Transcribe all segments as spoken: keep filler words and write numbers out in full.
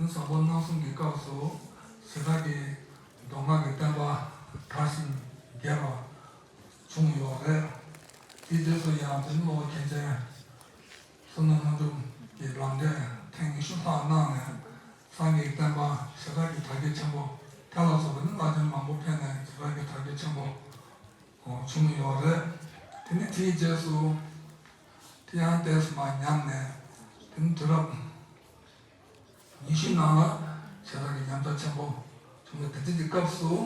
བཟང་པོ་སྣང་གསུམ་གྱི་སྐབས་སུ་ཞེ་དྲག་གི་མདོ་སྔགས་ཀྱི་བསྟན་པ་དར་ཞིང་རྒྱས་པ་བྱུང་ཡོད་རེད། དེའི་རྗེས་སུ་ཡང་དེ་གློ་བོ་མཁན་ཆེན་བསོད་ནམས་ལྷུན་གྲུབ་ཀྱིས་ལམ་འབྲས་ཐེངས་ཉི་ཤུ་ལྷག་གནང་ནས་སངས་རྒྱས་ཀྱི་བསྟན་པ་ཞེ་དྲག་གི་དར་རྒྱས་ཆེན་པོ། དེ་ལ་སོགས་པའི་ནི་བླ་ཆེན་མང་པོ་ཕེབས་ནས་ཞེ་དྲག་གི་དར་རྒྱས་ཆེན་པོ་བྱུང་ཡོད་རེད། དེ་ནི་དེའི་རྗེས་སུ་དེ་ཡང་ཏོག་ཙམ་མར་ཉམས་ནས། དེ་ནི་དུས་རབས་ཉི་ཤུའི་ནང་ལ་ཞེ་དྲག་གི་ཉམས་ཆག་ཆེན་པོ་བྱུང་བའི་དེ་དུས་ཀྱི་སྐབས་སུ།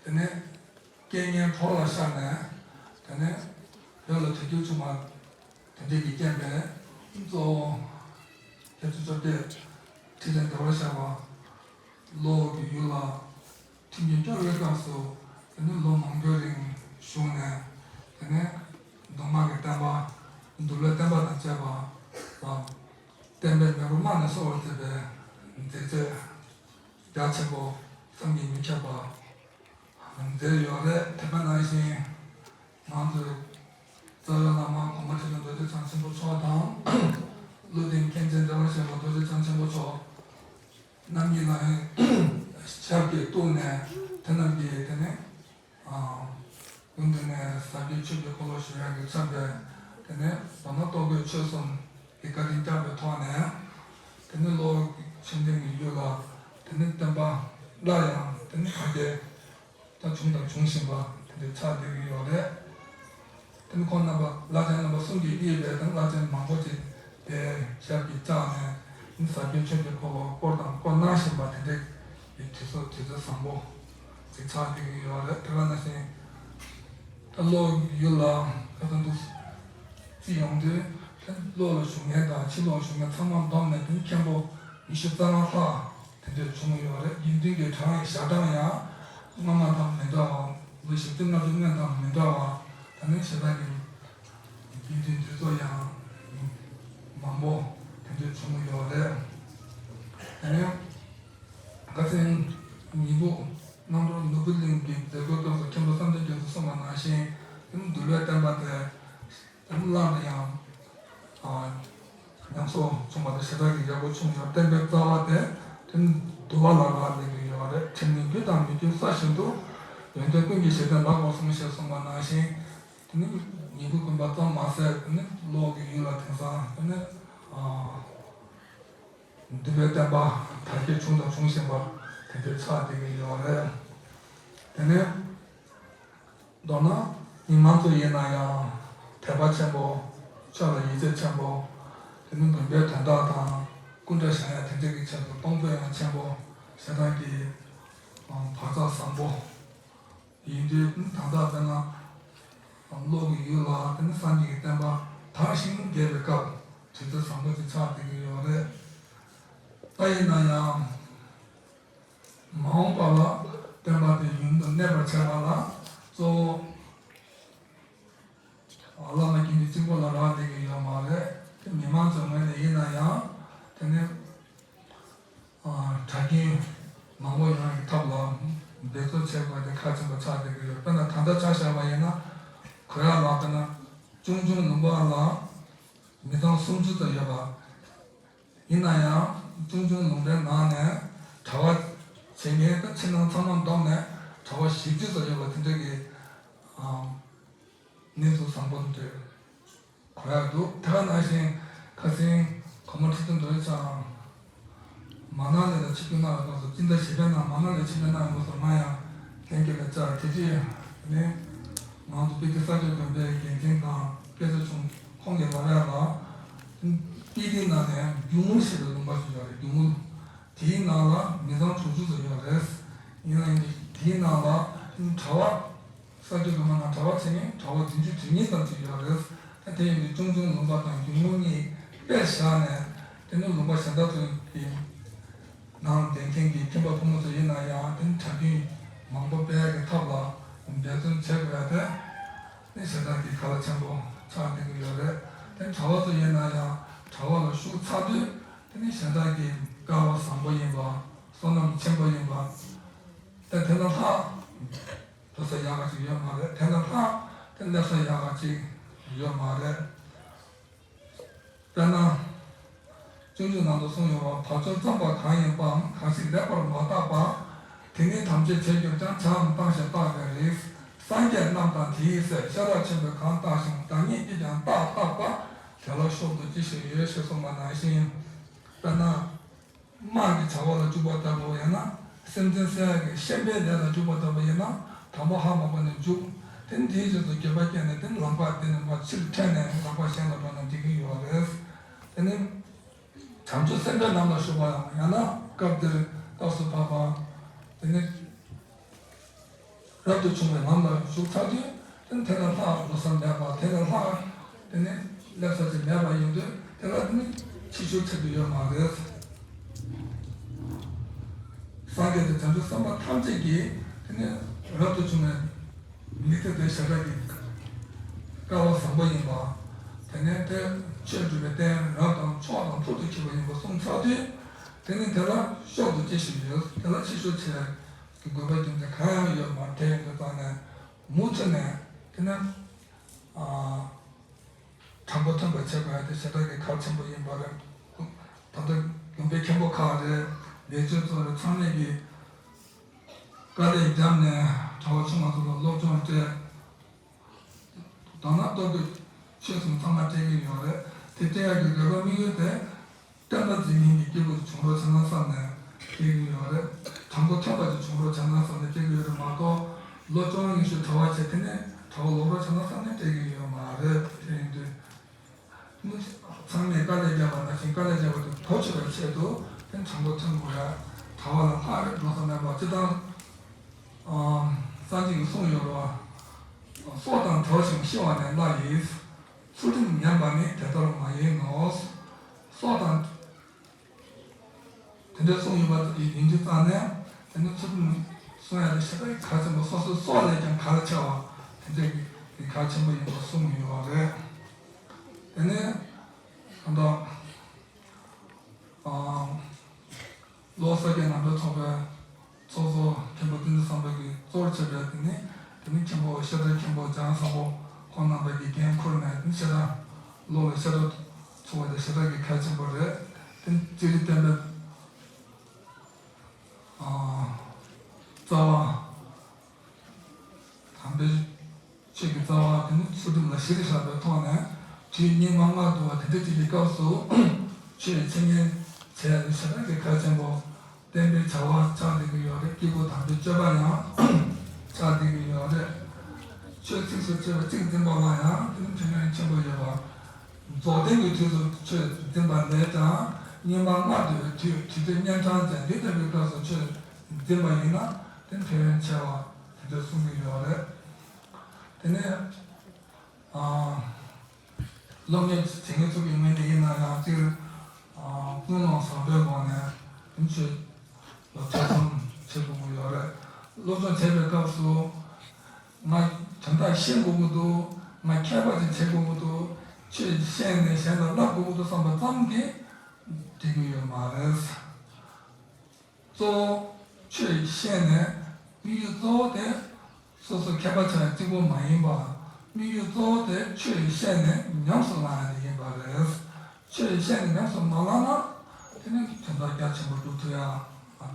དེ་ནས་རྐྱེན་ངན་གྲོགས་ལ་ཤར་ནས། དེ་ནས་བོད་ལ་དུས་འགྱུར་བྱུང་བ་དེ་འདྲ་གི་རྐྱེན་པས། གཙོ་བོ་བརྒྱད་ཅུ་གྱ་བརྒྱད་ཁྲི་ཆེན་བདེ་བར་གཤེགས་པ་གློ་བོ་གི་ཡུལ་ལ་མཐུན་རྐྱེན་སྐྱོ་བོའི་སྐབས་སུ། དེ་ནས་ལོ་མང་པོའི་རིང་བཞུགས་ནས། དེ་ནས་མདོ་སྔགས་ཀྱི་བསྟན་པ། འདུལ་བའི་བསྟན་པ་དང་བཅས་པ་ལ་བསྟན་པའི་མེ་རོ་རྨད་ནས་གསོ་བར་མཛད་པའི་མཛད་རྗེས་རྒྱ་ཆེན་པོ་བསམ་གྱིས་མི་ཁྱབ་པ་མཛད་ཡོད་རེད། དེ་ག་ནང་བཞིན་ང་ཚོའི་རྩ་བའི་བླ་མ་གོང་མ་ཁྲི་བཙུན་རྡོ་རྗེ་འཆང་ཆེན་པོ་མཆོག་དང་། ཀླུ་ལྡིང་མཁན་ཆེན་བདེ་བར་གཤེགས་པ་རྡོ་རྗེ་འཆང་ཆེན་པོ་མཆོག་རྣམ་གཉིས་ལ་ཡང་ཞབས་ཀྱིས་གཏུགས་ནས། དེ་རྣམས་ཀྱིས་དེ་ནས། ཨ། ཀུན་ཏུ་ནས་ཟབ་རྒྱས་ཆོས་ཀྱི་འཁོར་ལོ་ཞུ་ཡག་གི་འཚམས་པའི། དེ་ནས་མདོར་ན་རྟོགས་བརྗོད་ཆོས་གསུམ་གྱི་བཀའ་དྲིན་བསྐྱངས་པའི་ཐོག་ནས། དེ་ནས་གློ་བོ་ཆོས་ལྡན་གྱི་ཡུལ་ལ་དེ་ནས་བསྟན་པ་སླར་ཡང་དེ་ནས་དར་རྒྱས་ད་བྱུང་དང་འབྱུང་བཞིན་པ་དེ་འདྲ་ཆགས་བསྡད་ཀྱི་ཡོད་རེད། དེ་ནི་ཁོང་རྣམ་པ་བླ་ཆེན་རྣམ་པ་གསུམ་གྱིས་དབྱེ་བའི་དང་བླ་ཆེན་མང་པོ་ཅིག་དེ་ཞབས་ཀྱིས་བཅགས་ནས། ནི་ཟབ་རྒྱས་ཆོས་ཀྱི་འཁོར་ལོ་བསྐོར་དང་བསྐོར་གནང་བཞིན་པ་དེ་འདྲའི་གི་དུས་ཚོད་དུས་ཚོད་བཟང་པོ་ཅིག་ཆགས་བསྡད་ཀྱི་ཡོད་རེད། དེ་ག་ནང་བཞིན་ད་གློ་ཡུལ་ལ་ཁ་ཚང་འདུག་རྩིས་ཡོང་དུས། དེ་གློ་ལ་བཞུགས་མཁན་དང་ཕྱི་ལོགས་བཞུགས་མཁན་ཚང་མ་བསྡོམས་ནས་དེ་མཁན་པོ་ཉི་ཤུ་རྩ་ལྔ་ལྷག་དེ་འདྲ་བྱུང་ཡོད་རེད། དགེ་འདུན་གྱི་གྲངས་ཀྱི་ཞལ་གྲངས་ཡང་སྔོན་མ་དང་མི་འདྲ་བ། ལོ་བཞི་བཅུ་ལྔ་བཅུ་སྔོན་དང་མི་འདྲ་བ། ད་ནི་ཞེ་དྲག་གི་དགེ་འདུན་འདུས་ཚོགས་ཡང་མང་པོ་དེ་འདྲ་བྱུང་ཡོད་རེད། ད་ནི་ཁ་སང་ཉིན་གུང་རྣམ་གྲོལ་ནོར་བུ་གླིང་གི་མཛད་སྒོའི་སྐབས་སུ་མཁན་པོ་བསམ་གཏན་རྒྱ་མཚོས་གསུངས་པ་ནང་བཞིན། དེ་ནི་འདུལ་བའི་བསྟན་པ་དེ། དེ་ནི་བླངས་ནས་ཡང་ཉམས་གསོ་བྱུང་བ་དེ་ཞེ་དྲག་གི་ཡག་པོ་བྱུང་ཡོད། བསྟན་པའི་རྩ་བ་དེ་དེ་ནི་འདུལ་བ་ལ་རག་ལས་ཀྱི་ཡོད་རེད། དྲི་མེད་རྒྱུ་དང་མི་མཐུན་ས་བཞིན་དུ། ཡོན་ཏན་ཀུན་གྱི་གཞི་རྟེན་ལགས་སོ་གསུངས་ཞེས་གསུངས་པ་ནང་བཞིན། དེ་ནི་ཉིན་གུང་དགོན་པ་ཙམ་མ་ཟད། དེ་ནི་གློ་བོ་གི་ཡུལ་ལ་དེང་སང་དེ་ནི་འདུལ་བའི་བསྟན་པ་དར་རྒྱས་བྱུང་དང་འབྱུང་བཞིན་པ་དེ་འདྲ་ཆགས་བསྡད་ཀྱི་ཡོད་རེད། དེ་ནས། མདོར་ན་ཉི་མ་ཚོ་ཡིན་ན་ཡང་དད་པ་ཆེན་པོ། ཆོས་ལ་ཡིད་ཆེས་ཆེན་པོ། དེ་ནི་དགོན་པའི་དོན་དག་དང་སྐུ་འདྲ་བཞེངས་ཡ་དེ་འདྲ་གི་ཆེད་དུ་གཏོང་ཕོད་ཡང་ཆེན་པོ། ཞེ་དྲག་གི་བག་ཆགས་བཟང་པོ་ཡིན་དུས། ད་ལྟ་དཔེར་ན་གློ་གི་ཡུལ་ལ་དེ་ནི་སངས་རྒྱས་ཀྱི་བསྟན་པ་དར་ཞིང་རྒྱས་པའི་སྐབས་དུས་ཚོད་བཟང་པོ་ཅིག་ཆགས་བསྡད་ཀྱི་ཡོད་རེད། ད་ཡིན་ན་ཡང་། མ་འོངས་པ་ལ་བསྟན་པ་དེ་ཡུན་དུ་གནས་པར་བྱེད་པ་ལ་གཙོ་བོ་བླ་མ་དགེ་འདུན་གཅིག་པོ་ལ་རག་ལས་ཀྱི་ཡོད་མ་རེད། དེ་མི་མང་ཚོའི་ངོས་ནས་ཡིན་ན་ཡང་། དེ་ནི་གྲྭ་རྒྱུན་མང་པོ་ཡོང་ཡག་གི་ཐབས་ལ་འབད་རྩོལ་བྱེད་དགོས་དེ་ཁག་ཆེན་པོ་ཆགས་བསྡད་ཀྱི་ཡོད། དཔེར་ན་ད་ལྟ་ཆ་བཞག་པ་ཡིན་ན། གོ་ཡག་ལ་དཔེར་ན་ཅུང་ཅུང་ལུང་པ་ལ་མི་ཚང་སུམ་ཅུ་ཙམ་ཡོད་པ། ཡིན་ན་ཡང་ཅུང་ཅུང་ལུང་པའི་ནང་ནས་གྲྭ་པ་བྱེད་མཁན་དང་ཕྱི་ནང་ཚང་མ་བསྡོམས་ནས་གྲྭ་པ་བཞི་བཅུ་ཙམ་ཡོད་པ་དེ་འདྲ་གི་ཨམ་གནས་ཚུལ་བཟང་པོ་འདུག་གོ་ཡག་འདུག་དེ་ག་ནང་བཞིན་ཁ་སང་གོང་མ་ཁྲི་བཙུན་རྡོ་རྗེ་འཆང་མ་ན་ལི་ལ་ཆིབས་བསྒྱུར་གནང་བའི་སྐབས་སུ། སྤྱི་ཟླ་བཞི་པའི་ནང་མ་ན་ལི་ཆིབས་བསྒྱུར་གནང་བའི་སྐབས་སུ་ང་ཡང་ལྷན་རྒྱས་ལ་བཅར། དེ་དུས་ནི་ང་ཚོ་སྤི་ཏི་ས་སྐྱ་དགོན་པའི་འགན་འཛིན་དང་སྐད་ཆ་བྱུང་། ཁོང་གིས་ལབ་ཡག་ལ། སྤི་ཏིའི་ནང་ནས་སྒྱུ་དངུལ་ཞེས་པའི་ལུང་པ་ཞིག་ཡོད་རེད། སྒྱུ་དངུལ། དེའི་ནང་ལ་མི་ཚང་དྲུག་ཅུ་ཙམ་ཡོད་རེད། ཡིན་ན་ཡང་དེའི་ནང་ལ་གྲྭ་པ། ས་སྐྱ་དགོན་པ་ནང་གྲྭ་པ་བྱེད་མཁན་གྲྭ་པ་བདུན་ཅུ་དོན་གཉིས་ཙམ་ཅིག་ཡོད་རེད། ད་དེ་ཡིན་དུས་ཅུང་ཅུང་ལུང་པ་དང་སྒྱུ་དངུལ་གཉིས་དཔེར་བཞག་ནས། དེ་ནི་ལུང་པ་གཞན་དག་ཚོ་གི་ནང་བསྡད་མཁན་གྱི་ཁྱིམ་པ་ཕོ་མོ་ཚོ་ཡིན་ན་ཡང་། དེ་ནི་གྲྭ་རྒྱུན་མང་པོ་སྤེལ་ཡག་གི་ཐབས་ལ་འབད་བརྩོན་བྱེད་དགོས་ཡག་དེ་ནི་ཞེ་དྲག་གི་གལ་ཆེན་པོ་ཆགས་བསྡད་ཀྱི་ཡོད་རེད། དེ་ནི་གྲྭ་པ་ཚོ་ཡིན་ན་ཡང་གྲྭ་པ་ལ་ཞུགས་ཚར་དུས། དེ་ནི་ཞེ་དྲག་གི་སྐལ་བ་བཟང་པོ་ཡིན་པ། བསོད་ནམས་ཆེན་པོ་ཡིན་པ། དེ་དེ་ལ་ལྷག་འགྲོ་ས་ཡག་ག་ཅིག་ཡོད་མ་རེད། དེ་ལ་ལྷག་དེ་སླེབས་ས་ཡག་ག་ཅིག་ཡོད་མ་རེད། དཔེར་ན། སྤྱོད་འཇུག་ནང་དུ་གསུངས་ཡོད་པ། བག་ཆགས་བརྩམས་པ་གང་ཡིན་པའམ། གང་ཞིག་ལེགས་པར་མ་བརྟགས་པ། དེ་ནི་དམ་བཅས་བྱས་གྱུར་ཀྱང་། བྱའམ་བཏང་ཞིང་བརྟགས་པའི་རིགས། སངས་རྒྱས་རྣམས་དང་དེ་ཡི་སྲས། ཤ་ཁྲག་ཆེན་པོས་གང་བརྟགས་ཤིང་། བདག་ཉིད་ཀྱིས་ཀྱང་བརྟགས་བརྟགས་པ། དེ་ལ་གཤོག་ཏུ་ཅི་ཞིག་ཡོད། ཞེས་གསུངས་པ་ནང་བཞིན། དཔེར་ན། དམག་གི་བྱ་བ་ལ་འཇུག་པ་ལྟ་བུ་ཡང་ན་སེམས་ཅན་བསད་ཡག་གི་ཤན་པའི་ལས་ལ་འཇུག་པ་ལྟ་བུ་ཡིན་ན། དང་པོ་ཧ་མ་གོ་ནས་འཇུག་དེ་ནས་དེའི་རྗེས་སུ་འགྱོད་པ་སྐྱེས་ནས། དེ་ནས་ལམ་ཁ་དེ་ནས་མར་ཕྱིར་འཐེན་ནས་ལམ་ཁ་གཞན་ལ་འགྲོ་ན་འགྲིག་གི་ཡོད་རེད། དེ་ནས་བྱང་ཆུབ་སེམས་དཔའི་ལམ་ལ་ཞུགས་པ་ཡང་ན་སྐབས་འདིར་སྐབས་སུ་བབ་པ། དེ་ནས་རབ་ཏུ་བྱུང་བའི་ལམ་ལ་ཞུགས་ཚར་དུས། དེ་ནས་དེ་ལས་ལྷག་འགྲོ་ས་མེད་པ། དེ་ལས་ལྷག་དེ་ནས་སླེབས་ས་ཅིག་མེད་པ་ཡིན་དུས། དེ་ལ་དེ་ནི་ཕྱིར་ཞུགས་བྱེད་རྒྱུ་ཡོད་མ་རེད། སངས་རྒྱས་དང་བྱང་ཆུབ་སེམས་དཔའ་ཐམས་ཅད་ཀྱིས་དེ་ནས་རབ་ཏུ་བྱུང་བའི་མི་དེ་དེ་ཞེ་དྲག་གི་སྐལ་བ་བཟང་པོ་ཡིན་པ། དེ་ནས་དེ་ཆོས་སྒྲུབ་པའི་རྟེན་རབ་དང་མཆོག་དང་ཐུག་ཏུ་གྱུར་པ་ཡིན་པ་གསུངས་ཚར་དུས། དེ་ནས་དེ་ལ་གཤོག་ཏུ་ཅི་ཞིག་ཡོད། དེ་ལ་ཕྱིར་ཞུགས་བྱེད་ཀྱི་དགོས་པ་རྒྱུ་མཚན་གང་ཡང་ཡོད་མ་རེད། དེ་ཡིན་དུས་ཙང་ནས་མུ་མཐུད་ནས་དེ་ནས་ཨ། དྲང་པོ་མཐུན་པར་བྱེད་དགོས་ཡ་དེ་ཞེ་དྲག་གི་གལ་ཆེན་པོ་ཡིན་པ་རེད། ད་ལྟ་དགོན་པའི་མཁན་པོ་ཁག་རེད། ལས་བྱེད་ཚོ་རེད། ཚང་མས་ཀྱིས་དཀའ་ལས་བརྒྱབ་ནས་གྲྭ་བ་ཆུང་བ་ཚོ་ལ་སློབ་སྦྱོང་སྤྲད། དང་ན་གཏོར་གྱི་ཆོས་གསུམ་ཚང་མ་སྤྲད་ཀྱི་ཡོད་རེད། དེ་སྤྲད་ཡ་གི་རེ་བ་དམིགས་ཡུལ་དེ། བསྟན་པ་འཛིན་མཁན་གྱི་སྐྱེས་བུ་བྱུང་རོགས་བྱས་ན་བསམ་ནས་སྤྲད་ཀྱི་ཡོད་རེད། དྲང་པོ་མཐུན་པ་ཅིག་བྱུང་རོགས་བྱས་ན་བསམ་ནས་སྤྲད་ཀྱི་ཡོད་རེད་མ་གཏོགས། སློབ་སྦྱོང་ཡག་ཤོས་གྲྭ་བ་བྱས། དེ་ནས་གྲྭ་བ་ལོག་རོགས་བྱས་ན་བསམ་ནས་སྤྲད་ཀྱི་ཡོད་མ་རེད། དེ་ཡིན་དུས་ཚང་མས་དཀའ་ལས་བརྒྱབ་པ་ནང་བཞིན་དཀའ་ལས་བརྒྱབ་པ་དེ་གོ་ཆོད་པའི་ཆེད་དུ། དེ་དྲང་པོ་མཐུན་དགོས་ཡ། གྲྭ་བ་ལ་ལྷག་རེ་འགྲོ་ས་མེད་པ། སྤྱིར་བཏང་། ཨ། སངས་རྒྱས་ཀྱིས་གསུངས་ཡོད་རེད་བ། སྲོག་དང་འགྲོགས་ཤིང་ཤི་བ་ནི་བླ་ཡི། ཚུལ་ཁྲིམས་ཉམས་པ་ནི་དེ་ལྟར་མ་ཡིན་ནོ། སྲོག་དང་། དེ་འདྲ་གསུངས་ཡོད་པ་ཡིན་དུས་ཙང་ནས། དེ་ནི་ཚུལ་ཁྲིམས་སྲུང་ཡ་དེ་ཞེ་དྲག་གལ་ཆེན་པོ། སོ་སོའི་སྲོག་ལས་ཀྱང་གལ་ཆེ་བ་དེ་འདྲ་གི་གལ་ཆེན་པོ་ཡིན་པ་གསུངས་ཡོད་པ་རེད། དེ་ནས་ད་ལྟ། ཨ། ལྷོ་ས་སྐྱ་ནང་པའི་ཚོགས་པའི་ཚོགས་གཙོ་མཁན་པོ་བསྟན་འཛིན་བཟང་པོ་གིས་གཙོ་བོར་བྱས་པའི་དེ་ནི། དེ་ནི་མཁན་པོ་བཤད་གྲྭའི་མཁན་པོ་འཇང་བཟང་པོ་ཁོང་རྣམ་པ་གིས་འགན་ཁུར་ནས། དེ་ནི་བཤད་གྲྭ་ལྷོ་ལ་བཤད་གྲྭ་ཚུགས་པ་དེ་ཞེ་དྲག་གི་གལ་ཆེན་པོ་རེད། དེ་ནི་རྩོད་རིག་བསྟན་པའི། ཨ། རྩ་བ། དམ་པའི་ཆོས་ཀྱི་རྩ་བ་དེ་ནི་ཚུལ་ཁྲིམས་ལ་གཞི་རུ་བཞག་པའི་ཐོག་ནས། དུས་སྙིགས་མ་ལྔ་བསྡུ་བ་དེ་འདྲ་ཅིག་གི་སྐབས་སུ་ཆོས་འཆད་ཉན་བྱས་ནས་ཞེ་དྲག་གི་གལ་ཆེན་པོ། བསྟན་པའི་བྱ་བ་ཆགས་བསྡད་ཀྱི་ཡོད་རེད། སྐྱེས་བུ་དམ་པའི་སྤྱོད་པ་ཡང་ཆགས་བསྡད་ཀྱི་ཡོད་རེད། ཆོས་ཚིགས་སུ་བཅད་པ་གཅིག་འཛིན་པ་ལ་ཡང་དེ་ནི་ཕན་ཡོན་ཆེན་པོ་ཡོད་པ། རྫོགས་ལྡན་གྱི་དུས་སུ་ཆོས་འཛིན་པ་ལས་ཀྱང་སྙིགས་མ་ལྔ་བསྡུ་བའི་དུས། དུས་ཚོད་གཉན་འཕྲང་ཅན་འདི་ལྟ་བུའི་སྐབས་སུ་ཆོས་འཛིན་པ་ཡིན་ན་དེ་ཕན་ཡོན་ཆེ་བ་དེ་འདྲ་གསུང་གི་ཡོད་རེད། དེ་ནས། ཨ། སློབ་གཉེར་བྱེད་མཁན་ཚོ་གི་ངོས་ནས་ཡིན་ན་ཡང་སྤྱིར། ཨ། ཀུན་སློང་བཟང་པོའི་སྒོ་ནས་དེ་ཆོས་ལ་ཐོས་བསམ་བྱེད་དགོས་ཀྱི་ཡོད་རེད། སློབ་སྦྱོང་བྱེད་པའི་སྐབས་སུ། ང་དོན་དག་ཤེས་དགོས་ཀྱི་འདུག་ང་མཁས་པ་ཅིག་བྱེད་དགོས་ཀྱི་འདུག་ཆོས་ཤེས་ནས་གཞན་ལ་བསླབ་དགོས་ཀྱི་འདུག་བསམ་པ་ཙམ་གྱིས་འགྲིག་གི་ཡོད་མ་རེད། གཙོ་བོ་ཆོས་ཤེས་ནས་དམིགས་ཡུལ་གཙོ་བོ་དེ་སོ་སོ་མཁས་པ་ཆགས་ཡ་གཅིག་པོ་མ་ཡིན་པ། དམིགས་ཡུལ་གཙོ་བོ་དེ་ཆོས་ཤེས་ནས་ཉམས་སུ་བླང་ཡ་དེ་ཡིན་པ་རེད། ཆོས་ཤེས་ནས་ཉམས་སུ་མ་བླངས་ན། དེ་ནི་དོན་དག་རྒྱ་ཆེན་པོ་སྒྲུབ་ཐུབ་ཡ་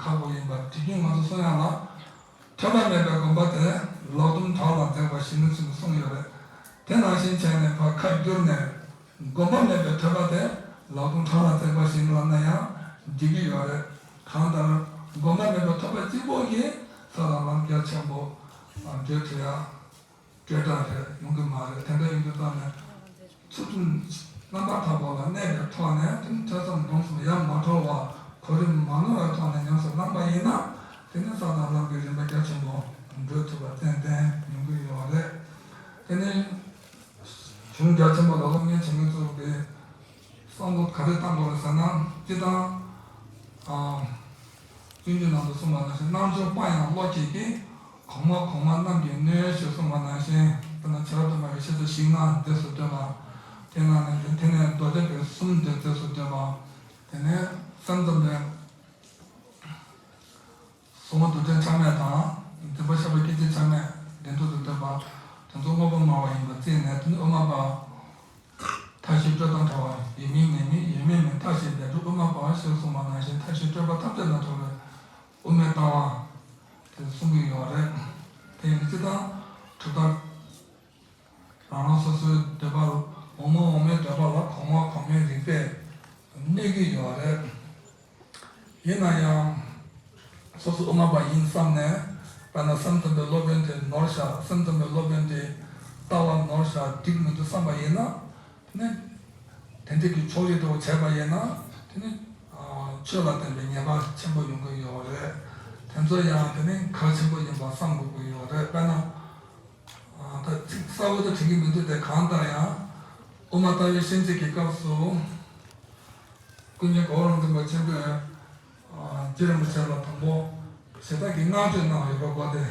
ཁག་པོ་ཡིན་པ། དེ་རྒྱུན་ང་ཚོ་གསུང་ཡ་ལ། ཐོས་པ་མེད་པའི་སྒོམ་པ་དེ་ལག་རྡུམ་བྲག་ལ་འཛེགས་པ་བཞིན་ནོ་ཟེར་ནས་གསུངས་ཡོད་རེད། དེ་ནང་བཞིན་བྱས་ནས་ཕར་ཁ་བསྒྱུར་ནས། སྒོམ་པ་མེད་པའི་ཐོས་པ་དེ་ལག་རྡུམ་བྲག་ལ་འཛེགས་པ་བཞིན་ལབ་ན་ཡང་འགྲིག་གི་ཡོད་རེད། གང་ལྟར་སྒོམ་པ་མེད་པའི་ཐོས་པ་གཅིག་པོ་གིས་ས་དང་ལམ་རྒྱ་ཆེན་པོ་བགྲོད་ཐུབ་ཡ་སྐད་གྲགས་རེད། ཡོང་གི་མ་རེད། དེ་འདྲ་ཡིན་དུས་ཙང་ནས། ཚུལ་ཁྲིམས་རྣམ་པར་དག་པ་ལ་གནས་པའི་ཐོག་ནས། དེ་ནི་ཐོས་བསམ་སྒོམ་གསུམ་ཡར་མ་འགྲོ་བར་གོ་རིམ་མ་ནོར་བའི་ཐོག་ནས་ཉམས་སུ་བླངས་པ་ཡིན་ན། དེ་ནི་ས་དང་ལམ་གྱི་རིམ་པ་རྒྱ་ཆེན་པོ་བགྲོད་ཐུབ་པ་ཏན་ཏན་ཡོང་གི་ཡོད་རེད། དེ་ནི་གཞུང་རྒྱ་ཆེན་པོ་ལ་སློབ་གཉེར་བྱེད་མཁན་ཚོ་གིས་བསམ་བློ་ག་རེ་བཏང་དགོས་རེད་ཟེར་ན། སྤྱིར་བཏང་། ཨ། སྤྱོད་འཇུག་ནང་དུ་གསུངས་པ་ནང་བཞིན། རྣལ་འབྱོར་པ་ཡང་བློ་སྐྱེད་ཀྱིས། གོང་མ་གོང་མ་རྣམས་ཀྱིས་ནོད། ཞེས་གསུངས་པ་ནང་བཞིན། དཔེར་ན་བྱེ་བྲག་སྡོམ་པ་གི་ཤེས་བྱ་བཞི་ལྔ་རྫས་སུ་འདོད་པ། དེ་ནང་ནས་དེ་ནས་མདོ་སྡེ་པའི་གསུམ་དེ་རྫས་སུ་འདོད་པ། དེ་ནས་སེམས་ཙམ་པའི་ཟབ་མོ་རྡུལ་ཕྲན་ཆ་མེད་དང་། འཛིན་པ་ཤེས་པ་སྐྱེ་མཆེད་ཆ་མེད་བདེན་གྲུབ་ཏུ་འདོད་པ། དེ་ཚོ་དངོས་པོ་སྨྲ་བ་ཡིན་པར་བརྩིས་ནས། དེ་ནི་དབུ་མ་པ། མཐའ་བཞིའི་སྤྲོས་དང་བྲལ་བ། ཡོད་མིན་མེད་མིན་ཡོད་མེད་མིན་མཐའ་བཞིའི་བདེན་གྲུབ་དབུ་ ཞེས་གསུངས་པ་ནང་བཞིན་མཐའ་བཞིའི་སྤྲོས་པ་ཐམས་ཅད་ལས་གྲོལ་བའི་དབུ་མའི་ལྟ་བ་དེ་གསུང་གི་ཡོད་རེད། དེ་ཡིན་དུས་སྤྱིར་བཏང་གྲུབ་མཐའ་རང་རང་སོ་སོའི་འདོད་པ། འོག་མ་འོག་མའི་འདོད་པ་ལ་གོང་མ་གོང་མའི་རིགས་པས་གནོད་ཀྱི་ཡོད་རེད། ཡིན་ན་ཡང་། སོ་སོ་དབུ་མ་པ་ཡིན་བསམ་ནས། དཔེར་ན་སེམས་ཙམ་པའི་སློབ་དཔོན་དེ་ནོར་བཞག་སེམས་ཙམ་པའི་སློབ་དཔོན་དེ་ལྟ་བ་ནོར་བཞག་འགྲིག་མི་འདུག་བསམ་པ་ཡིན་ན། དེ་ནི། དེ་འདྲ་གི་ཕྱོགས་རིས་འདྲ་བོ་བྱས་པ་ཡིན་ན། དེ་ནི། ཆོས་ལ་བརྟེན་པའི་ཉེས་པ་ཆེན་པོ་ཡོང་གི་ཡོད་རེད། དེ་ཚོ་ཡང་དེ་ནི་གལ་ཆེན་པོ་ཡིན་པ་བསམ་དགོས་ཀྱི་ཡོད་རེད། དཔེར་ན། ད་ཚིག་གསལ་པོ་དེ་དྲན་གྱི་མི་འདུག་དེ་གང་ལྟར་ཡང་། དབུ་མ་ལྟ་བའི་གཤིན་རྗེ་གི་སྐབས་སུ། ཀུན་མཁྱེན་གོ་བོ་རམས་པ་ཆེན་པོས། རྗེ་རིན་པོ་ཆེ་ལ་དང་པོ། ཞེ་དྲག་གི་བསྔགས་བརྗོད་གནང་ཡོད་པ་གོ་སྟེ།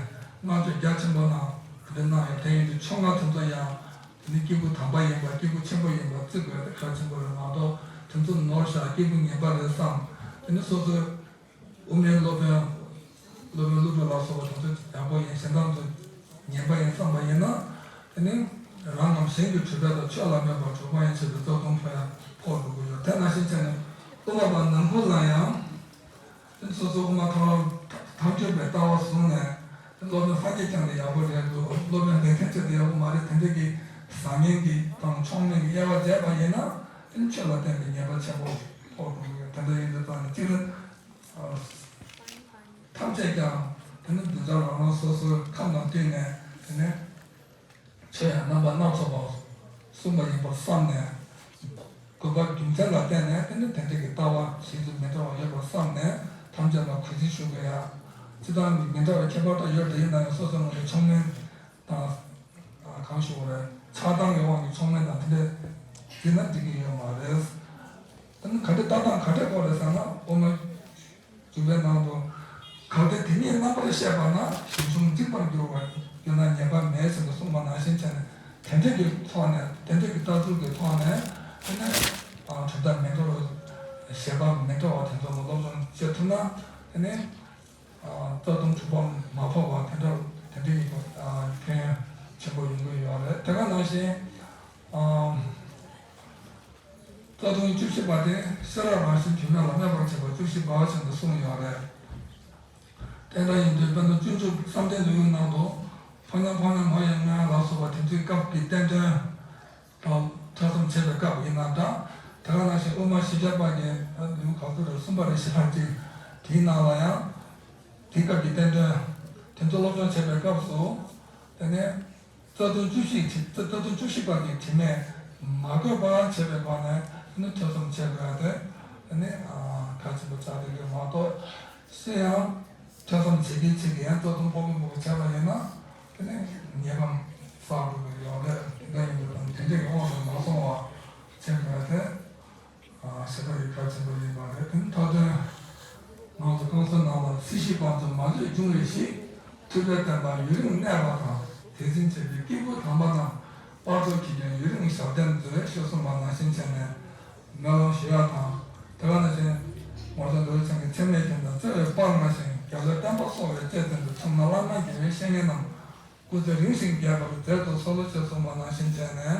བསྔགས་བརྗོད་རྒྱ་ཆེན་པོ་གནང་། དེ་འདྲ་གནང་ཡོད། དེ་ཡིན་དུས་ཆོ་ག་དེ་ཚོ་ཡང་། དེ་ནི་སྐྱེས་བུ་དམ་པ་ཡིན་པ་སྐྱེས་བུ་ཆེན་པོ་ཡིན་པ་བརྩི་དགོས་དེ་གལ་ཆེན་པོ་རེད་མ་གཏོགས་དེ་ཚོ་ནོར་བཞག་སྐྱེས་བུ་ངན་པ་རེད་བསམ། དེ་ནི་སོ་སོའི། དབུ་མའི་སློབ་དཔོན། སློབ་དཔོན་ཀླུ་སྒྲུབ་ལ་སོགས་པ་དེ་ཚོ་ཡག་པོ་ཡིན་གཞན་དག་ཚོ་ངན་པ་ཡིན་བསམ་པ་ཡིན་ན། དེ་ནི་རང་ངམ་གཞན་གྱི་གྲུབ་པ་དང་ཆོས་ལ་དམིགས་པ་གྲུབ་པ་ཡིན་ཞེས་པའི་རྩ་ལྟུང་ཕོག་ཡ་ཕོག་འགྲོ་གི་ཡོད། དེ་ནང་བཞིན་བྱས་ནས་དབུ་མ་པ་ནང་ཁུལ་ལ་ཡང་། དེ་སོ་སོ་དབུ་མ་ཐལ་ཐལ་འགྱུར་བའི་ལྟ་བ་བཟུང་ནས། དེ་སློབ་དཔོན་སངས་རྒྱས་བསྐྱངས་ཏེ་ཡག་པོ་རེད་འདུག་སློབ་དཔོན་ལེགས་ལྡན་འབྱེད་དེ་ཡག་པོ་མ་རེད། དེ་འདྲ་གི་བཟང་ངན་གྱི་དང་ཕྱོགས་མེད་ཀྱི་དབྱེ་བ་འབྱེད་པ་ཡིན་ན། དེ་ནི་ཆོས་ལ་བརྟེན་པའི་ཉེས་པ་ཆེན་པོ་ཕོག་འགྲོ་གི་ཡོད། དེ་འདྲ་ཡིན་དུས་ཙང་ནས་གཅིག་ནི། ཐམས་ཅད་ཀྱང་དེ་ནི་གདུལ་བྱ་རང་རང་སོ་སོའི་ཁམས་དང་བསྟུན་ནས་དེ་ནི་ཆོས་ཡང་རྣམ་པ་སྣ་ཚོགས་པ་གསུངས་པ་ཡིན་པར་བསམ་ནས། དགོས་པ་རྒྱུ་མཚན་ལ་བརྟེན་ནས་དེ་ནི་དེ་འདྲ་གི་ལྟ་བ་གཞན་དུ་མི་འདྲ་བ་ཡོད་པར་བསམ་ནས་ཐམས་ཅད་ལ་གུས་བརྩི་ཞུ་དགོས་ཡ། སྤྱིར་བཏང་མི་འདྲ་བའི་ཁྱད་པར་འདྲ་ཡོད་དེ་ཡིན་ན་ཡང་སོ་སོའི་ངོས་ནས་མཆོག་དམན་དང་། གང་ཞུ་བ་རེད། ཆགས་སྡང་གི་དབང་གིས་མཆོག་དམན་དང་དེ་འདྲ་བརྩིས་ན་འགྲིག་གི་ཡོད་མ་རེད། དེ་ནི་ག་འདྲ་ལྟ་སྟངས་ག་འདྲ་དགོས་རེད་ཟེར་ན། དབུ་མ་འཇུག་པའི་ནང་དུ། གལ་ཏེ་དེ་ཉིད་རྣམ་པར་ཤེས་པ་ན། ཞིང་གཞུང་འཇིག་པར་འགྱུར་བར་འགྱུར་ན་ཉེས་པ་མེད་ཟེར་དུ་གསུངས་པ་ནང་བཞིན་བྱས་ནས་དེ་འདྲ་གི་ཐོག་ནས་དེ་འདྲ་གི་ལྟ་ཚུལ་གྱི་ཐོག་ནས་དེ་ནི་གྲུབ་མཐའ་མི་འདྲ་བ་བཞེད་པ་མི་འདྲ་བ་དེ་ཚོ་ལ་སློབ་སྦྱོང་བྱེད་ཐུབ་ན་དེ་ནི། རྩ་ལྟུང་དྲུག་པ་མ་ཕོག་པ་དེ་འདྲ་དེ་འདྲ་ཡིན་པ་ཕན་ཡོན་ཆེན་པོ་ཡོང་གི་ཡོད་རེད། དེ་ག་ནང་བཞིན། རྩ་ལྟུང་བཅུ་བཞི་པ་དེ་ཤེས་རབ་རང་བཞིན་དྲི་མེད་ལ་སྨད་པར་བྱེད་པ་བཅུ་བཞི་པ་བཞིན་དུ་གསུངས་ཡོད་རེད། དེ་འདྲ་ཡིན་དུས་དཔེར་ན་སྤྱོད་འཇུག་བསམ་གཏན་ལྷུན་གྱིས་ནང་དུ། ཕོ་ཉ་ཕོ་ཉ་མོ་ཡི་མངལ་ལ་སོགས་པ་དེ་ཚོའི་སྐབས་ཀྱི་བསྟན་དོན། དང་ཐོས་བསམ་བྱེད་པའི་སྐབས་ཡིན་ན་འདྲ། དེ་ག་ནང་བཞིན་དབུ་མ་བཞི་བརྒྱ་པ་གི་ལེའུ་ག་ཚོད་རེད། གསུམ་པ་རེད། བཞི་པ་གཅིག་དེའི་ནང་ལ་ཡང་། དེའི་སྐབས་ཀྱི་བསྟན་དོན། དེ་ཚོ་སློབ་སྦྱོང་བྱེད་པའི་སྐབས་སུ། དེ་ནས། རྩ་ལྟུང་བཅུ་བཞི་ཅིག་རྩ་ལྟུང་བཅུ་བཞི་པ་གི་དྲི་མས་མ་གོས་པ་བྱེད་པའི་སྒོ་ནས་དེ་ནི་ཐོས་བསམ་བྱེད་དགོས་ཏེ། དེ་ནི་གལ་ཆེན་པོ་ཆགས་བསྡད་ཀྱི་མ་གཏོགས། གཞན་ཡང་། ཐོས་བསམ་བྱེད་ཀྱི་བྱེད་ཀྱི་ཡང་རྩ་ལྟུང་ཕོག་གི་ཕོག་གི་བྱས་པ་ཡིན་ན། དེ་ནི་ཉེས་པ་བསགས་འགྲོ་གི་ཡོད་རེད། དེ་འདྲ་ཡིན་པ་དང་དེ་འདྲ་ཡི་དབང་དུ་མ་སོང་བ་བྱེད་དགོས་ཏེ། ཞེས་པ་ཡི་གལ་ཆེན་པོ་ཡིན་པ་རེད། དེ་ནི་མཐའ་དོན། ང་ཚོ་རྐང་གསུམ་ནང་ལ་སྲིད་ཞི་བར་དུ་མ་ལུས་འབྱུང་བའི་གཞི། ཐུབ་པའི་བསྟན་པ་ཡུན་རིང་གནས་པ་དང་། དེ་འཛིན་བྱེད་པའི་སྐྱེས་བུ་དམ་པ་རྣམས། དཔལ་མཆོག་གི་རྒྱན་ཡུན་རིང་ཞབས་བརྟན་མཛོད། ཞེས་གསུངས་པ་ནང་བཞིན་བྱས་ནས། སྨོན་ལམ་ཞུ་ཡ་དང་། དེ་ག་ནང་བཞིན། ངོར་ཚང་རྡོ་རྗེ་འཆང་གི་ཚད་མེད་བརྒྱ་དང་བརྩེ་བའི་དཔལ་མངའ་ཞིང་། རྒྱལ་བའི་བསྟན་པ་གསོ་བའི་གཅེས་འཛིན་དུ། མཚུངས་ན་བླ་མ་དགེ་བའི་བཤེས་གཉེན་རྣམས། སྐུ་ཚེ་རིང་ཞིང་རྒྱས་པར་མཛད་དུ་གསོལ་ལོ། ཞེས་གསུངས་པ་ནང་བཞིན་བྱས་ནས།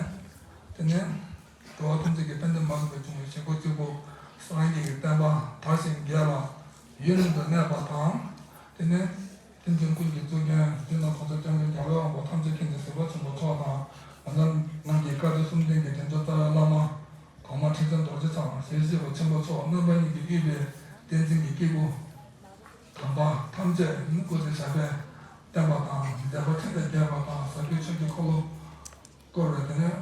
དེ་ནས། འགྲོ་བ་ཐམས་ཅད་ཀྱི་ཕན་བདེ་མ་ལུས་པར་འབྱུང་བའི་བྱིན་རླབས་གཅིག་པུ། སངས་རྒྱས་ཀྱི་བསྟན་པ་དར་ཞིང་རྒྱས་ལ་ཡུན་རིང་དུ་གནས་པ་དང་། དེ་ནས། ཏིང་འཛིན་ཀུན་གྱི་གཙུག་རྒྱན་རྗེ་ནག་ཁོང་ཚོ་སྐྱབས་མགོན་རྒྱལ་བའི་དབང་པོ་ཐམས་ཅད་མཁྱེན་ཅིང་གཟིགས་པ་ཆེན་པོ་མཆོག་དང་། ང་ཚོ་ནང་གི་བཀའ་དྲིན་གསུམ་ལྡན་གྱི་དལ་འབྱོར་རྩ་བའི་བླ་མ། གོང་མ་ཁྲི་བཙུན་རྡོ་རྗེ་འཆང་། སྲས་བཞི་པ་ཆེན་པོ་མཆོག་རྣམ་པ་གཉིས་ཀྱིས་དབུས་པའི་བསྟན་འཛིན་གྱི་སྐྱེས་བུ། དམ་པ་ཐམས་ཅད་ནི་སྐུ་ཚེ་ཞབས་པད་བརྟན་པ་དང་། མཛད་པ་ཕྲིན་ལས་རྒྱས་པ་དང་། ཟབ་རྒྱས་ཆོས་ཀྱི་འཁོར་ལོ་བསྐོར་བའི་དེ་ནས་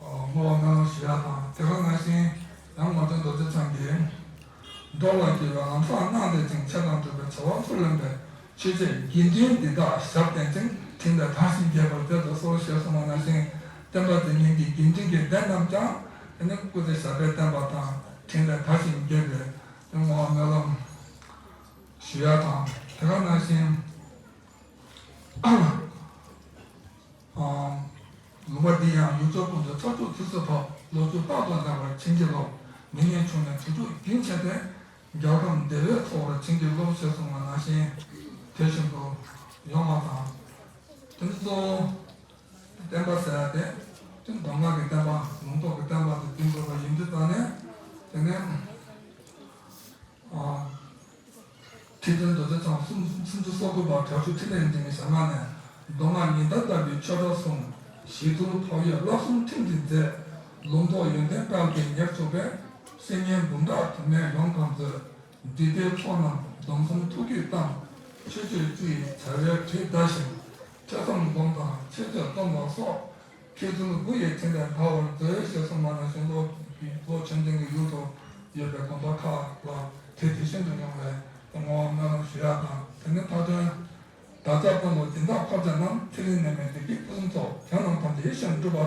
བསྔོ་བ་སྨོན་ལམ་ཞུ་ཡ་དང་། དེ་ག་ནང་བཞིན་ཡང་ངོར་ཚང་རྡོ་རྗེ་འཆང་གིས། འགྲོ་ལ་དགེ་བའི་ལམ་བཟང་གནང་བདེ་ཅིང་། ཆེ་དང་གྲུབ་པའི་བྱ་བ་ཚུར་ལེན་པའི། ཆོས་འཆད་དགེ་འདུན་འདི་དག་ཞབས་བརྟན་ཅིང་། ཕྲིན་ལས་དར་ཞིང་རྒྱས་པར་མཛད་དུ་གསོལ། ཞེས་གསུངས་པ་ནང་བཞིན། བསྟན་པ་འཛིན་མཁན་གྱི་དགེ་འདུན་གྱི་སྡེ་རྣམས་ཀྱང་དེ་ནི་སྐུ་ཚེ་ཞབས་པད་བརྟན་པ་དང་། ཕྲིན་ལས་དར་ཞིང་རྒྱས་པའི་བསྔོ་བ་སྨོན་ལམ་ཞུ་ཡ་དང་། དེ་ག་ནང་བཞིན། ལུང་པ་འདི་ཡང་ཡུལ་ཕྱོགས་ཀུན་ཏུ་ཚར་གཅོད་ཚུལ་འཚོལ་ཕབ། ལོ་རྒྱུས་དཔག་ཏུ་མེད་པར་བྱིན་གྱིས་རློབས། མི་ངན་ཕྱུག་ནད་དུག་སྦྲུལ་རྒྱུན་ཆད་དེ། རྒྱལ་ཁམས་བདེ་བས་འཚོ་བར་བྱིན་གྱིས་རློབས། ཞེས་གསུངས་པ་ནང་བཞིན་དེ་བཞིན་དུ་ཡོང་བ་དང་། དེ་ནི་གཙོ་བོ་བསྟན་པ་ཟེར་ཡ་དེ་དེ་མདོ་སྔགས་ཀྱི་བསྟན་པ། ལུང་རྟོགས་ཀྱི་བསྟན་པ་དེ་འཛིན་དགོས་པ་ཡིན་དུས་ཙང་ནས། དེ་ནས། ཁྲི་བཙུན་རྡོ་རྗེ་འཆང་སུམ་སུམ་ཅུ་སོ་དགུ་པ་དྲག་ཤུལ་འཕྲིན་ལས་རིག་འཛིན་གྱི་ཞལ་སྔ་ནས། མདོ་སྔགས་ཉི་ཟླ་ལྟ་བུའི་ཆོས་གྲོགས་གསུམ། ཞི་ཚུལ་འཕགས་ཡུལ་བསླབ་གསུམ་ཁྲིད་འཛིན་མཛད། ལུང་རྟོགས་ཡོན་ཏན་དཔལ་གྱིས་ཉེར་བཙུགས་པའི། བཤེས་གཉེན་འབུམ་ཕྲག་དུ་མས་ཡོངས་གང་མཛོད། འདི་ལྟའི་ཚོགས་རྣམས་སྡོམ་གསུམ་ཐུགས་རྒྱུད་གཏམས། ཆོས་སྤྱོད་བཅུ་ཡི་བྱ་བའི་གྲིབ་བརྡར་ཞིང་། ཐོས་བསམ་སྒོམ་དང་མཆོད་བརྗོད་རྩོམ་པ་སོགས། མཁས་བཙུན་དགུ་ཡི་ཕྲིན་ལས་དར་བར་མཛོད། ཞེས་གསུངས་པ་ནང་བཞིན། ལྷོ་ལྷོ་བྱང་ཆུབ་ཀྱི་ཡུལ་དུ་ཡོད་པའི་དགོན་པ་ཁག་ལ་དེ་དེ་བཞིན་དུ་ཡོང་བའི་བསྔོ་བ་སྨོན་ལམ་ཞུ་ཡག་དང་། དེ་ནས་ཕར་ཕྱིན་བདག་ཅག་ཀུན་ལ་སྦྱིན་བདག་འཁོར་བཅས་རྣམས། ཚེ་རིང་ནད་མེད་བདེ་སྐྱིད་ཕུན་སུམ་ཚོགས། དེ་རྣམས་ཐམས་ཅད་ཡིད་བཞིན་འགྲུབ་པ་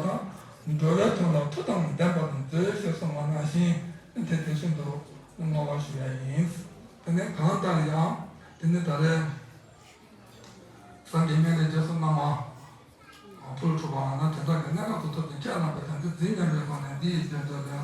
དང་། འགྲོ་བའི་དོན་ལ་མཐུ་དང་ལྡན་པར་མཛོད། ཞེས་གསུངས་པ་ནང་བཞིན་དེ་དེ་བཞིན་དུ་བསྔོ་བ་ཞུ་ཡག་ཡིན། དེ་ནས་གང་ལྟར་ཡང་དེ་ནི་ད་རེས་སངས་རྒྱས་སྨན་བླའི་རྗེས་སུ་གནང་བ་ཕུལ་གྲུབ་པ་ན་དེ་དག་གི་གནས་སྐབས་སུ་ཐོབ་ཅིང་ཁས་བླངས་པའི་དོན་དེ་འཛིན་སྙམ་པའི་སྒོ་ནས་འདི་ཡི་རྗེས་ཟློས་ལན།